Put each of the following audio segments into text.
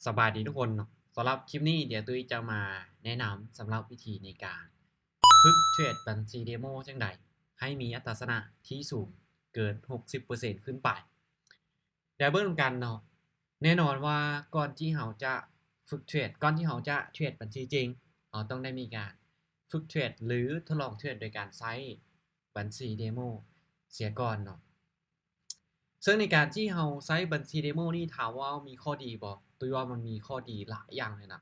ສະບາຍດີທຸກຄົນເນາະ, ສຳລັບຄລິບນີ້ດຽວຕຸ້ຍຈະມາແນະນຳສຳລັບວິທີໃນການຝຶກເທຣດບັນຊີເດໂມຈັ່ງໃດໃຫ້ມີອັດຕາຊະນະທີ່ສູງເກີນຫົກສິບເປີເຊັນຂຶ້ນໄປ. ດຽວເບິ່ງນຳກັນເນາະ. ແນ່ນອນວ່າກ່ອນທີ່ເຮົາຈະຝຶກເທຣດ, ກ່ອນທີ່ເຮົາຈະເທຣດບັນຊີຈິງ, ເຮົາຕ້ອງໄດ້ມີການຝຶກເທຣດ ຫຼື ທົດລອງເທຣດໂດຍການໃຊ້ບັນຊີເດໂມເສຍກ່ອນເນາະ. ເຊິ່ງໃນການທີ່ເຮົາໃຊ້ບັນຊີເດໂມນີ້ ຖາມວ່າມີຂໍ້ດີບໍ່? ຕຸ້ຍວ່າມັນມີຂໍ້ດີຫຼາຍຢ່າງເລີຍນະ.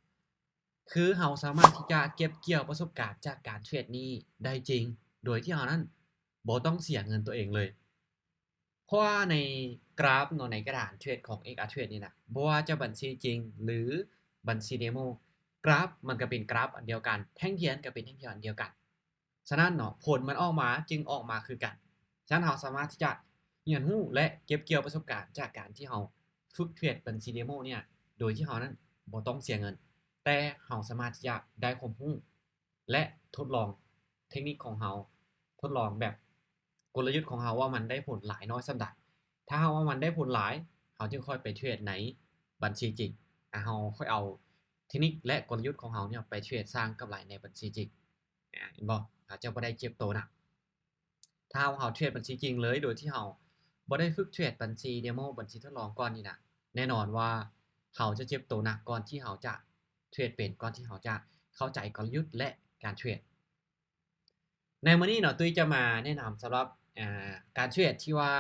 ຄືເຮົາສາມາດທີ່ຈະເກັບກ່ຽວປະສົບການຈາກການເທຣດນີ້ໄດ້ຈິງ ໂດຍທີ່ເຮົານັ້ນບໍ່ຕ້ອງເສຍເງິນຕົວເອງເລີຍ. ເພາະວ່າໃນກຣາຟເນາະ, ໃນກະດານເທຣດຂອງ ເອັກອາເທຣດ ນີ້ນະ, ບໍ່ວ່າຈະບັນຊີຈິງ ຫຼື ບັນຊີເດໂມ, ກຣາຟມັນກໍເປັນກຣາຟອັນດຽວກັນ, ແທ່ງທຽນກໍເປັນແທ່ງທຽນອັນດຽວກັນ. ສະນັ້ນເນາະ, ຜົນມັນອອກມາຈຶ່ງອອກມາຄືກັນ. ສະນັ້ນເຮົາສາມາດທີ່ຈະຮຽນຮູ້ ແລະ ເກັບກ່ຽວປະສົບການຈາກການທີ່ເຮົາຝຶກເທຣດບັນຊີເດໂມເນີ້ຍ ໂດຍທີ່ເຮົານັ້ນບໍ່ຕ້ອງເສຍເງິນ, ແຕ່ເຮົາສາມາດທີ່ຈະໄດ້ຄວາມຮູ້ ແລະ ທົດລອງເທັກນິກຂອງເຮົາ, ທົດລອງແບບກົນລະຍຸດຂອງເຮົາວ່າມັນໄດ້ຜົນຫຼາຍນ້ອຍສ່ຳໃດ. ຖ້າຫາກວ່າມັນໄດ້ຜົນຫຼາຍ, ເຮົາຈຶ່ງຄ່ອຍໄປເທຣດໃນບັນຊີຈິງ. ອາ, ເຮົາຄ່ອຍເອົາເທັກນິກ ແລະ ກົນລະຍຸດຂອງເຮົາເນຍໄປເທຣດສ້າງກຳໄລໃນບັນຊີຈິງ. ອາ, ເຫັນບໍ່? ເຮົາຈະບໍ່ໄດ້ເຈັບໂຕນະ. ຖ້າເຮົາເທຣດບັນຊີຈິງເລີຍ ໂດຍທີ່ເຮົາບໍ່ໄດ້ຝຶກເທຣດບັນຊີເດໂມ, ບັນຊີທົດລອງກ່ອນນີ້ນະ, ແນ່ນອນວ່າເຮົາຈະເຈັບໂຕໜັກກ່ອນທີ່ເຮົາຈະເທຣດເປັນ, ກ່ອນທີ່ເຮົາຈະເຂົ້າໃຈກົນລະຍຸດ ແລະ ການເທຣດ. ໃນມື້ນີ້ເນາະ, ຕຸ້ຍຈະມາແນະນຳສຳລັບ, ອາ, ການເທຣດທີ່ວ່າ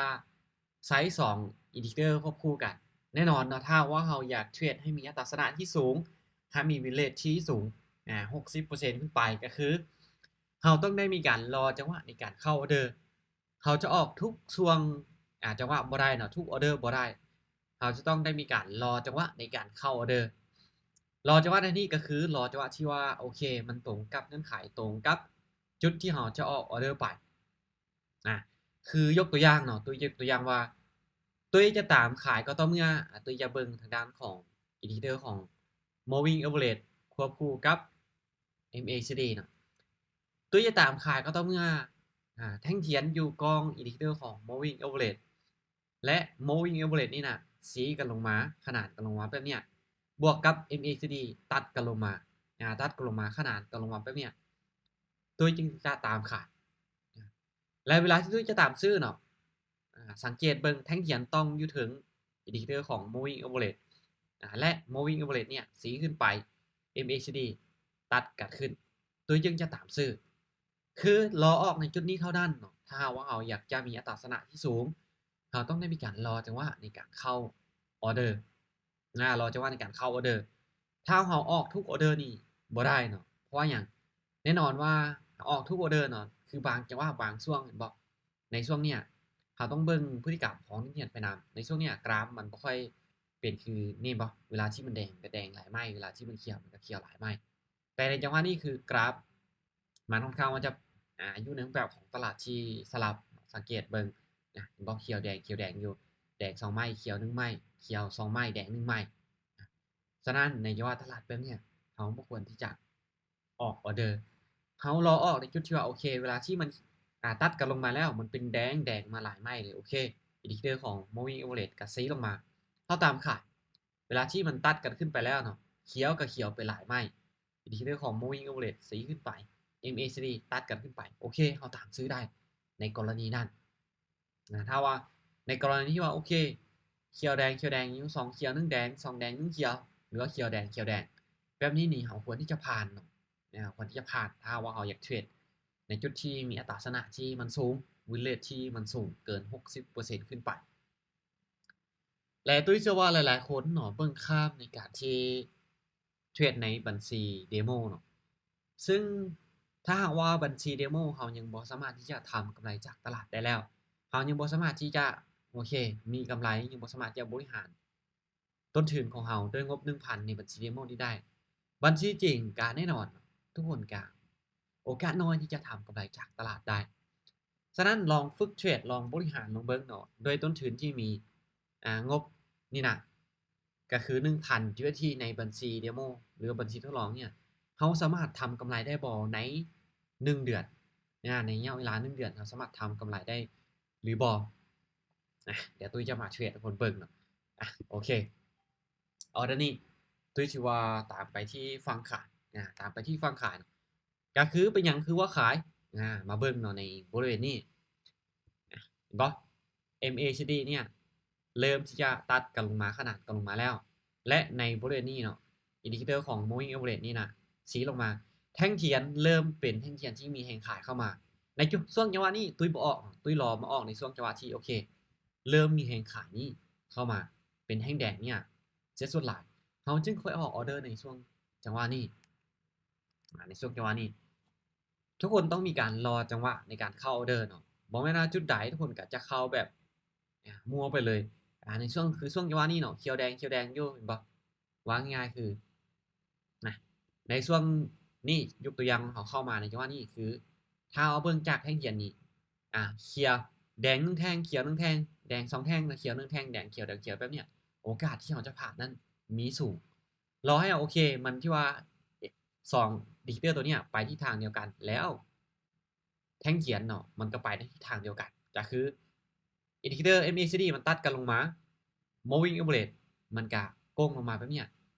ໃຊ້ສອງອິນດິເຄເຕີຄວບຄູ່ກັນ. ແນ່ນອນເນາະ, ຖ້າຫາກວ່າເຮົາຢາກເທຣດໃຫ້ມີອັດຕາຊະນະທີ່ສູງ, ໃຫ້ມີວິນເຣດທີ່ສູງ, ອາ, ຫົກສິບເປີເຊັນຂຶ້ນໄປ, ກໍຄືເຮົາຕ້ອງໄດ້ມີການລໍຈັງຫວະໃນການເຂົ້າອໍເດີ. ເຮົາຈະອອກທຸກຊ່ວງ, ອາ, ຈັງຫວະບໍ່ໄດ້ເນາະ, ທຸກອໍເດີບໍ່ໄດ້. ເຮົາຈະຕ້ອງໄດ້ມີການລໍຈັງຫວະໃນການເຂົ້າອໍເດີ. ລໍຈັງຫວະໃນທີ່ນີ້ກໍຄືລໍຈັງຫວະທີ່ວ່າ ໂອເຄ ມັນຕົງກັບເງື່ອນໄຂ, ຕົງກັບຈຸດທີ່ເຮົາຈະອອກອໍເດີໄປ. ອາ, ຄືຍົກຕົວຢ່າງເນາະ, ຕຸ້ຍຍົກຕົວຢ່າງວ່າ ຕຸ້ຍຈະຕາມຂາຍກໍຕໍ່ເມື່ອ, ອາ, ຕຸ້ຍຈະເບິ່ງທາງດ້ານຂອງອິນດິເຄເຕີຂອງ Moving Average ຄວບຄູ່ກັບ ເອັມເອຊີດີ ເນາະ. ຕຸ້ຍຈະຕາມຂາຍກໍຕໍ່ເມື່ອ, ອາ, ແທ່ງທຽນຢູ່ກ້ອງອິນດິເຄເຕີຂອງ Moving Average ແລະ Moving Average ນີ້ນະ ຊີ້ກັນລົງມາ, ຂະໜານກັນລົງມາແບບເນີ້ຍ, ບວກກັບ ເອັມເອຊີດີ ຕັດກັນລົງມາ, ອາ, ຕັດກັນລົງມາ, ຂະໜານກັນລົງມາແບບເນີ້ຍ, ຕຸ້ຍຈຶ່ງຈະຕາມຂາຍ. ແລະ ເວລາທີ່ຕຸ້ຍຈະຕາມຊື້ເນາະ, ອາ, ສັງເກດເບິ່ງແທ່ງທຽນຕ່ອງຢູ່ເທິງອິນດິເຄເຕີຂອງ Moving Average, ອາ, ແລະ Moving Average ເນີ້ຍ ຊີ້ຂຶ້ນໄປ, ເອັມເອຊີດີ ຕັດກັນຂຶ້ນ, ຕຸ້ຍຈຶ່ງຈະຕາມຊື້. ຄືລໍອອກໃນຈຸດນີ້ເທົ່ານັ້ນເນາະ. ຖ້າຫາກວ່າເຮົາຢາກຈະມີອັດຕາຊະນະທີ່ສູງ, ເຮົາຕ້ອງໄດ້ມີການລໍຈັງຫວະໃນການເຂົ້າອໍເດີ, ນະ, ລໍຈັງຫວະໃນການເຂົ້າອໍເດີ. ຖ້າເຮົາອອກທຸກອໍເດີນີ້ບໍ່ໄດ້ເນາະ. ເພາະວ່າຫຍັງ? ແນ່ນອນວ່າອອກທຸກອໍເດີເນາະ, ຄືບາງຈັງຫວະບາງຊ່ວງ, ເຫັນບໍ່? ໃນຊ່ວງເນີ້ຍ ເຮົາຕ້ອງເບິ່ງພຶດຕິກຳຂອງນັກລຽນໄປນຳ. ໃນຊ່ວງເນີ້ຍກຣາຟມັນບໍ່ຄ່ອຍເປັນຄືນີ້ເຫັນບໍ່? ເວລາທີ່ມັນແດງກໍແດງຫຼາຍໄມ້, ເວລາທີ່ມັນຂຽວມັນກໍຂຽວຫຼາຍໄມ້. ແຕ່ໃນຈັງຫວະນີ້ຄືກຣາຟມັນຄ່ອນຂ້າງວ່າຈະ, ອາ, ຢູ່ໃນຮູບແບບຂອງຕະຫຼາດທີ່ສະຫຼັບ. ສັງເກດເບິ່ງນະ, ເຫັນບໍ່? ຂຽວແດງ, ຂຽວແດງຢູ່, ແດງສອງໄມ້, ຂຽວໜຶ່ງໄມ້, ຂຽວສອງໄມ້, ແດງໜຶ່ງໄມ້. ສະນັ້ນໃນຈັງຫວະຕະຫຼາດແບບເນີ້ຍ ເຮົາບໍ່ຄວນທີ່ຈະອອກອໍເດີ. ເຮົາລໍອອກໃນຈຸດທີ່ວ່າ ໂອເຄ ເວລາທີ່ມັນ, ອາ, ຕັດກັນລົງມາແລ້ວ ມັນເປັນແດງ, ແດງມາຫຼາຍໄມ້ເລີຍ, ໂອເຄ, ອິນດິເຄເຕີຂອງ Moving Average ກໍຊີ້ລົງມາ, ເຮົາຕາມຂາຍ. ເວລາທີ່ມັນຕັດກັນຂຶ້ນໄປແລ້ວເນາະ, ຂຽວກໍຂຽວໄປຫຼາຍໄມ້, ອິນດິເຄເຕີຂອງ Moving Average ຊີ້ຂຶ້ນໄປ, ເອັມເອຊີດີ ຕັດກັນຂຶ້ນໄປ, ໂອເຄ ເຮົາຕາມຊື້ໄດ້ໃນກໍລະນີນັ້ນນະ. ຖ້າວ່າໃນກໍລະນີທີ່ວ່າ ໂອເຄ ຂຽວແດງ, ຂຽວແດງຢູ່ສອງຂຽວໜຶ່ງແດງ, ສອງແດງໜຶ່ງຂຽວ, ຫຼືວ່າຂຽວແດງ, ຂຽວແດງ, ແບບນີ້ນີ້ ເຮົາຄວນທີ່ຈະຜ່ານເນາະ, ຄວນທີ່ຈະຜ່ານ ຖ້າວ່າເຮົາຢາກເທຣດໃນຈຸດທີ່ມີອັດຕາຊະນະທີ່ມັນສູງ, win rate ທີ່ມັນສູງເກີນຫົກສິບເປີເຊັນຂຶ້ນໄປ. ແລະ ຕຸ້ຍເຊື່ອວ່າຫຼາຍໆຄົນເນາະ ເບິ່ງຂ້າມໃນການທີ່ເທຣດໃນບັນຊີເດໂມເນາະ. ຊຶ່ງຖ້າຫາກວ່າບັນຊີເດໂມເຮົາຍັງບໍ່ສາມາດທີ່ຈະທຳກຳໄລຈາກຕະຫຼາດໄດ້ແລ້ວ, ເຮົາຍັງບໍ່ສາມາດທີ່ຈະ, ໂອເຄ, ມີກຳໄລ, ຍັງບໍ່ສາມາດທີ່ຈະບໍລິຫານຕົ້ນທຶນຂອງເຮົາດ້ວຍງົບໜຶ່ງພັນໃນບັນຊີເດໂມນີ້ໄດ້, ບັນຊີຈິງກະແນ່ນອນ ທຸກຄົນກະໂອກາດນ້ອຍທີ່ຈະທຳກຳໄລຈາກຕະຫຼາດໄດ້. ສະນັ້ນລອງຝຶກເທຣດ, ລອງບໍລິຫານລອງເບິ່ງເນາະ, ດ້ວຍຕົ້ນທຶນທີ່ມີ, ອາ, ງົບນີ້ນະ, ກໍຄືໜຶ່ງພັນ UST ໃນບັນຊີເດໂມ ຫຼືວ່າບັນຊີທົດລອງເນີ້ຍ, ເຮົາສາມາດທຳກຳໄລໄດ້ບໍ່ໃນໜຶ່ງເດືອນ? ອາ, ໃນໄລຍະເວລາໜຶ່ງເດືອນ ເຮົາສາມາດທຳກຳໄລໄດ້ ຫຼືບໍ່? ອາ, ດຽວຕຸ້ຍຈະມາເທຣດໃຫ້ທຸກຄົນເບິ່ງເນາະ. ອາ, ໂອເຄ. ອໍເດີນີ້ ຕຸ້ຍຊິວ່າຕາມໄປທີ່ຝັ່ງຂາຍ ອາ ຕາມໄປທີ່ຝັ່ງຂາຍ ກະຄືເປັນຫຍັງຄືວ່າຂາຍ ອາ ມາເບິ່ງເນາະ ໃນບໍລິເວນນີ້ ເຫັນບໍ່? ເອັມເອຊີດີ ເນຍ ເລີ່ມທີ່ຈະຕັດກັນລົງມາ ຂະໜານກັນລົງມາແລ້ວ ແລະ ໃນບໍລິເວນນີ້ເນາະ ອິນດິເຄເຕີຂອງ Moving Average ນີ້ນະ ຊີ້ລົງມາ ແທ່ງທຽນເລີ່ມເປັນແທ່ງທຽນທີ່ມີແຮງຂາຍເຂົ້າມາ ໃນຈຸດ ຊ່ວງຈັງຫວະນີ້ ຕຸ້ຍບໍ່ອອກ ຕຸ້ຍລໍມາອອກໃນຊ່ວງຈັງຫວະທີ່ ໂອເຄ ເລີ່ມມີແຮງຂາຍນີ້ເຂົ້າມາ ເປັນແທ່ງແດງເນຍ ເສຍສ່ວນຫຼາຍ ເຮົາຈຶ່ງຄ່ອຍອອກອອເດີໃນຊ່ວງຈັງຫວະນີ້ ອາ ໃນຊ່ວງຈັງຫວະນີ້ ທຸກຄົນຕ້ອງມີການລໍຈັງຫວະໃນການເຂົ້າອອເດີເນາະ ບໍ່ແມ່ນວ່າຈຸດໃດທຸກຄົນກໍຈະເຂົ້າແບບ ອາ ມົວໄປເລີຍ ອາ ໃນຊ່ວງ ຄືຊ່ວງຈັງຫວະນີ້ເນາະ ຂຽວແດງ ຂຽວແດງຢູ່ ເຫັນບໍ່? ວ່າງ່າຍໆ ຄື ນະ ໃນຊ່ວງນີ້ ຍົກຕົວຢ່າງ ເຮົາເຂົ້າມາໃນຈັງຫວະນີ້ ຄື ຖ້າເຮົາເບິ່ງຈາກແທ່ງທຽນນີ້ ອາ ຂຽວ ແດງໜຶ່ງແທ່ງ ຂຽວໜຶ່ງແທ່ງ ແດງສອງແທ່ງ ແລ້ວຂຽວໜຶ່ງແທ່ງ ແດງຂຽວ ແດງຂຽວ ແບບເນີ້ຍ ໂອກາດທີ່ເຮົາຈະພາດນັ້ນມີສູງ ລໍໃຫ້ ໂອເຄ ມັນທີ່ວ່າ ສອງອິນດິເຄເຕີຕົວເນີ້ຍໄປທິດທາງດຽວກັນ ແລ້ວແທ່ງທຽນເນາະ ມັນກໍໄປໃນທິດທາງດຽວກັນ ກໍຄືອິນດິເຄເຕີ ເອັມເອຊີດີ ມັນຕັດກັນລົງມາ Moving Average ມັນກະໂກ່ງລົງມາແບບເນີ້ຍ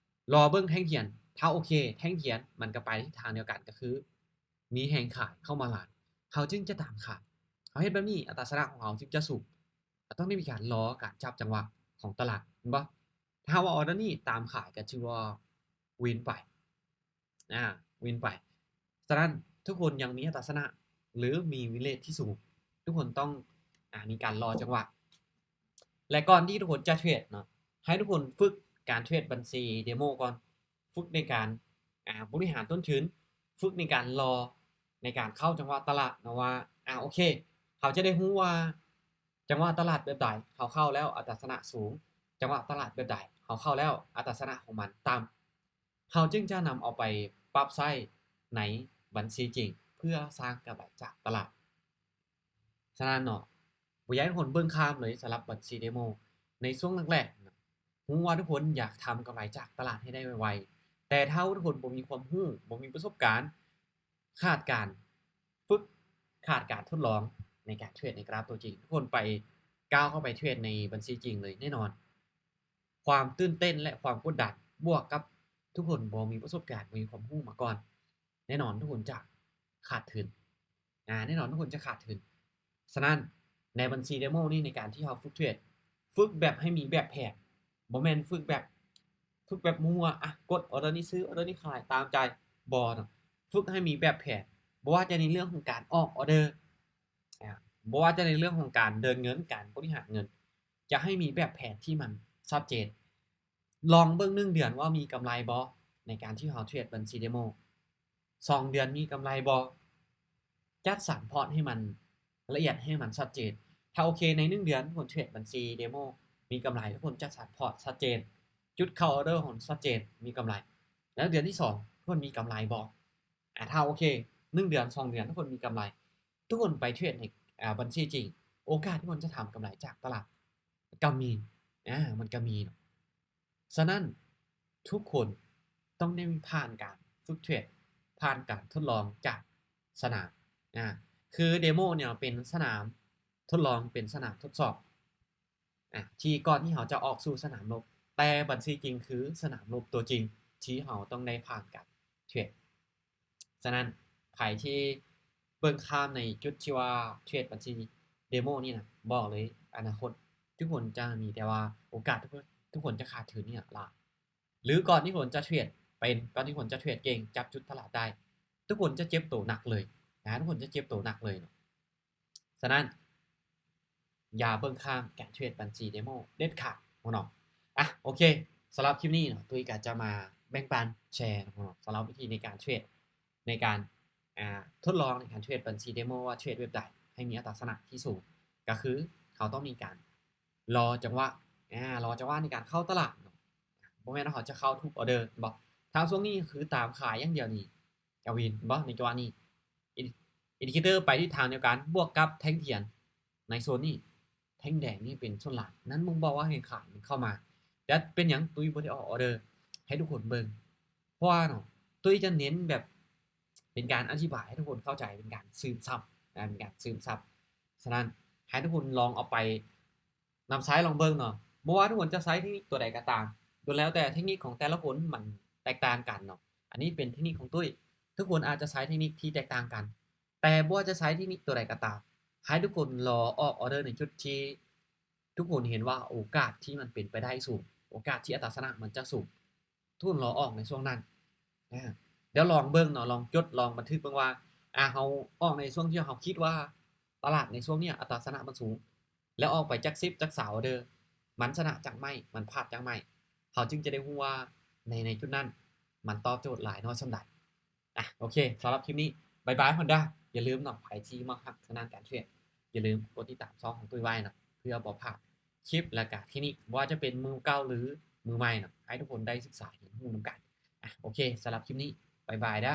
ລໍເບິ່ງແທ່ງທຽນ ຖ້າໂອເຄ ແທ່ງທຽນມັນກະໄປໃນທິດທາງດຽວກັນ ກະຄືມີແຮງຂາຍເຂົ້າມາຫຼາຍ ເຮົາຈຶ່ງຈະຕາມຂາຍ ເຮົາເຮັດແບບນີ້ ອັດຕາຊະນະຂອງເຮົາຈຶ່ງຈະສູງ ເຮົາຕ້ອງໄດ້ມີການລໍການຈັບຈັງຫວະຂອງຕະຫຼາດ ເຫັນບໍ່? ຖ້າເຮົາວ່າອອເດີນີ້ຕາມຂາຍ ກະຖືວ່າວິນໄປ ອາ ວິນໄປ. ສະນັ້ນ ທຸກຄົນຍັງມີອັດຕາຊະນະ ຫຼື ມີວິນເຣດທີ່ສູງ ທຸກຄົນຕ້ອງ ອາ ມີການລໍຈັງຫວະ ແລະ ກ່ອນທີ່ທຸກຄົນຈະເທຣດເນາະ ໃຫ້ທຸກຄົນຝຶກການເທຣດບັນຊີເດໂມກ່ອນ ຝຶກໃນການ ອາ ບໍລິຫານຕົ້ນທຶນ ຝຶກໃນການລໍ ໃນການເຂົ້າຈັງຫວະຕະຫຼາດເນາະວ່າ ອາ ໂອເຄ ເຮົາຈະໄດ້ຮູ້ວ່າ ຈັງຫວະຕະຫຼາດແບບໃດເຮົາເຂົ້າແລ້ວອັດຕາຊະນະສູງ ຈັງຫວະຕະຫຼາດແບບໃດເຮົາເຂົ້າແລ້ວອັດຕາຊະນະຂອງມັນຕ່ຳ ເຮົາຈຶ່ງຈະນຳເອົາໄປປັບໃຊ້ໃນບັນຊີຈິງ ເພື່ອສ້າງກຳໄລຈາກຕະຫຼາດ. ສະນັ້ນເນາະ ບໍ່ຢາກໃຫ້ທຸກຄົນເບິ່ງຂ້າມເລີຍ ສຳລັບບັນຊີເດໂມໃນຊ່ວງແລກໆ ຮູ້ວ່າທຸກຄົນຢາກທຳກຳໄລຈາກຕະຫຼາດໃຫ້ໄດ້ໄວໆ ແຕ່ຖ້າທຸກຄົນບໍ່ມີຄວາມຮູ້ ບໍ່ມີປະສົບການ ຂາດການຝຶກ ຂາດການທົດລອງໃນການເທຣດໃນກຣາຟຕົວຈິງ ທຸກຄົນໄປ ກ້າວເຂົ້າໄປເທຣດໃນບັນຊີຈິງເລີຍ ແນ່ນອນ ຄວາມຕື່ນເຕັ້ນ ແລະ ຄວາມກົດດັນ ບວກກັບທຸກຄົນບໍ່ມີປະສົບການ ບໍ່ມີຄວາມຮູ້ມາກ່ອນ ແນ່ນອນທຸກຄົນຈະຂາດທຶນ ອາ ແນ່ນອນທຸກຄົນຈະຂາດທຶນ. ສະນັ້ນ ໃນບັນຊີເດໂມນີ້ ໃນການທີ່ເຮົາຝຶກເທຣດ ຝຶກແບບໃຫ້ມີແບບແຜນ ບໍ່ແມ່ນຝຶກແບບ ຝຶກແບບມົວ ອະ ກົດອອເດີນີ້ຊື້ ອອເດີນີ້ຂາຍ ຕາມໃຈ ບໍ່ເນາະ ຝຶກໃຫ້ມີແບບແຜນ ບໍ່ວ່າຈະໃນເລື່ອງຂອງການອອກອອເດີ ອາ ບໍ່ວ່າຈະໃນເລື່ອງຂອງການເດີນເງິນ ການບໍລິຫານເງິນ ຈະໃຫ້ມີແບບແຜນທີ່ມັນຊັດເຈນ. ລອງເບິ່ງໜຶ່ງເດືອນວ່າມີກຳໄລບໍ່ ໃນການທີ່ເຮົາເທຣດບັນຊີເດໂມ ສອງເດືອນມີກຳໄລບໍ່ ຈັດສັນພອດໃຫ້ມັນລະອຽດ ໃຫ້ມັນຊັດເຈນ. ຖ້າໂອເຄ ໃນໜຶ່ງເດືອນຄົນເທຣດບັນຊີເດໂມມີກຳໄລ ທຸກຄົນຈັດສັນພອດຊັດເຈນ ຈຸດເຂົ້າອອເດີຂອງມັນຊັດເຈນ ມີກຳໄລ ແລ້ວເດືອນທີສອງທຸກຄົນມີກຳໄລບໍ່ ອາ ຖ້າໂອເຄ ໜຶ່ງເດືອນ ສອງເດືອນ ທຸກຄົນມີກຳໄລ ທຸກຄົນໄປເທຣດໃນ ອາ ບັນຊີຈິງ ໂອກາດທີ່ຄົນຈະທຳກຳໄລຈາກຕະຫຼາດກໍມີ ອາ ມັນກໍມີເນາະ. ສະນັ້ນ ທຸກຄົນຕ້ອງໄດ້ຜ່ານການຝຶກເທຣດ ຜ່ານການທົດລອງຈາກສະໜາມ ອາ ຄືເດໂມເນຍເປັນສະໜາມທົດລອງ ເປັນສະໜາມທົດສອບ ອາ ທີ່ກ່ອນທີ່ເຮົາຈະອອກສູ່ສະໜາມລົບ ແຕ່ບັນຊີຈິງຄືສະໜາມລົບຕົວຈິງ ທີ່ເຮົາຕ້ອງໄດ້ຜ່ານການເທຣດ. ສະນັ້ນ ໃຜທີ່ເບິ່ງຂ້າມໃນຈຸດທີ່ວ່າເທຣດບັນຊີເດໂມນີ້ນະ ບອກເລີຍ ອະນາຄົດທຸກຄົນຈະມີແຕ່ວ່າໂອກາດ ທຸກຄົນ ທຸກຄົນຈະຂາດທຶນນີ້ລະຫຼາຍ ຫຼື ກ່ອນທີ່ຄົນຈະເທຣດເປັນ ກ່ອນທີ່ຄົນຈະເທຣດເກັ່ງ ຈັບຈຸດຕະຫຼາດໄດ້ ທຸກຄົນຈະເຈັບໂຕໜັກເລີຍນະ ທຸກຄົນຈະເຈັບໂຕໜັກເລີຍເນາະ. ສະນັ້ນ ຢ່າເບິ່ງຂ້າມການເທຣດບັນຊີເດໂມເດັດຂາດເນາະ. ອາ ໂອເຄ ສຳລັບຄລິບນີ້ເນາະ ຕຸ້ຍກະຈະມາແບ່ງປັນແຊເນາະ ສຳລັບວິທີໃນການເທຣດ ໃນການ ອາ ທົດລອງໃນການເທຣດບັນຊີເດໂມວ່າເທຣດແບບໃດໃຫ້ມີອັດຕາຊະນະທີ່ສູງ ກະຄືເຮົາຕ້ອງມີການລໍຈັງຫວະ ອາ ລໍຈັງຫວະໃນການເຂົ້າຕະຫຼາດເນາະ ບໍ່ແມ່ນວ່າເຮົາຈະເຂົ້າທຸກອອເດີ ເຫັນບໍ່? ຖ້າຊ່ວງນີ້ຄືຕາມຂາຍຢ່າງດຽວນີ້ ກະວິນ ເຫັນບໍ່? ໃນຈັງຫວະນີ້ ອິນ ອິນດິເຄເຕີໄປທິດທາງດຽວກັນ ບວກກັບແທ່ງທຽນໃນໂຊນນີ້ ແທ່ງແດງນີ້ເປັນສ່ວນຫຼາຍ ນັ້ນບົ່ງບອກວ່າແຮງຂາຍມັນເຂົ້າມາ. ແຕ່ເປັນຫຍັງຕຸ້ຍບໍ່ໄດ້ອອກອອເດີໃຫ້ທຸກຄົນເບິ່ງ? ເພາະວ່າເນາະ ຕຸ້ຍຈະເນັ້ນແບບເປັນການອະທິບາຍໃຫ້ທຸກຄົນເຂົ້າໃຈ ເປັນການຊຶມຊັບນະ ເປັນການຊຶມຊັບ. ສະນັ້ນ ໃຫ້ທຸກຄົນລອງເອົາໄປ ນຳໃຊ້ລອງເບິ່ງເນາະ ບໍ່ວ່າທຸກຄົນຈະໃຊ້ເທັກນິກຕົວໃດກໍຕາມ ກໍແລ້ວແຕ່ເທັກນິກຂອງແຕ່ລະຄົນມັນແຕກຕ່າງກັນເນາະ. ອັນນີ້ເປັນເທັກນິກຂອງຕຸ້ຍ, ທຸກຄົນອາດຈະໃຊ້ເທັກນິກທີ່ແຕກຕ່າງກັນ, ແຕ່ບໍ່ວ່າຈະໃຊ້ເທັກນິກຕົວໃດກໍຕາມ, ໃຫ້ທຸກຄົນລໍອອກອໍເດີໃນຈຸດທີ່ທຸກຄົນເຫັນວ່າໂອກາດທີ່ມັນເປັນໄປໄດ້ສູງ, ໂອກາດທີ່ອັດຕາຊະນະມັນຈະສູງ, ທຸກຄົນລໍອອກໃນຊ່ວງນັ້ນ. ອາ ດຽວລອງເບິ່ງເນາະ, ລອງຈົດ ລອງບັນທຶກເບິ່ງວ່າ ອາ ເຮົາອອກໃນຊ່ວງທີ່ເຮົາຄິດວ່າຕະຫຼາດໃນຊ່ວງເນີ້ຍອັດຕາຊະນະມັນສູງ ແລ້ວອອກໄປຈັກສິບຈັກຊາວອໍເດີ ມັນຊະນະຈັກໄມ້ ມັນພາດຈັກໄມ້ ເຮົາຈຶ່ງຈະໄດ້ຮູ້ວ່າໃນ ໃນຈຸດນັ້ນມັນຕອບໂຈດຫຼາຍນ້ອຍສ່ຳໃດ. ອາ ໂອເຄ ສຳລັບຄລິບນີ້ ບາຍບາຍ Honda. ຢ່າລືມເນາະ ໃຜທີ່ມັກຮັກທາງດ້ານການເທຣດ ຢ່າລືມກົດຕິດຕາມຊ່ອງຂອງຕຸ້ຍໄວ້ເນາະ ເພື່ອບໍ່ພາດຄລິບ ແລະກະເທັກນິກ ບໍ່ວ່າຈະເປັນມືເກົ່າ ຫຼື ມືໃໝ່ເນາະ ໃຫ້ທຸກຄົນໄດ້ສຶກສາຮຽນຮູ້ນຳກັນ. ອາ ໂອເຄ ສຳລັບຄລິບນີ້ ບາຍບາຍເດີ້.